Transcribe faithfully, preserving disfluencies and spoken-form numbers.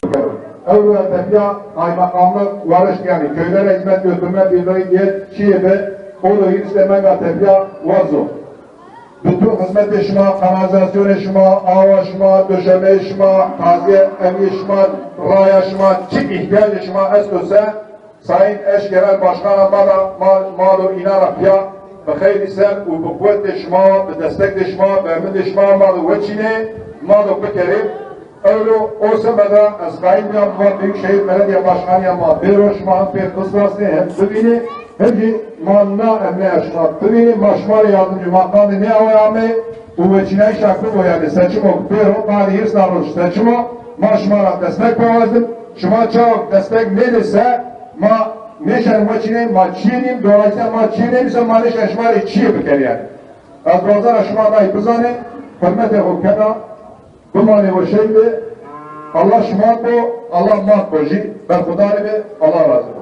Ewro ez tepîya kaymakamlık werişt, yanî köylere hizmet götürme birliği diye çîyê bi, o do hîris de menga tepîya wazo. Bütün hizmetê şima, kanalizasyonê şima, awa şima, döşemeyê şima, taziye emnîyê şima, raya şima, çi îhtiyacê şima esto se, Sayın Eş Genel Başkana ma da, ma, ma do înan ra pîya bi xeyrî ser û bi quwetê şima, bi destekdê şima, bi emrindê şima ma do weçînê, ma do bikerê. Ewro o semeda ez qayîl bîya, ma Büyükşehir Belediye Başkanîya ma bêro, şima hem pê qistasnê hem bivînê, hem jî ma na emneya şima bivînê, ma şima rê yardimcî, ma qandê nêawê amê û weçînayîşa bibo, yanî seçimo bêro, qandê hîrsna roj seçimo, ma şima ra destek pawazdim. Şima çawa destek nêdê se, ma nêşenê weçînê, ma çîyê nîm, dolayısıyla ma çîyê nêbî se, ma nêşenê şima rê çîyê bikerê yanî. Ez wazena şima nay bizanê, hurmetê xo kena, bimanê weşey bi. Allah şima bo, Allah ma bo jî. Berxudar bi, Allah razî bo.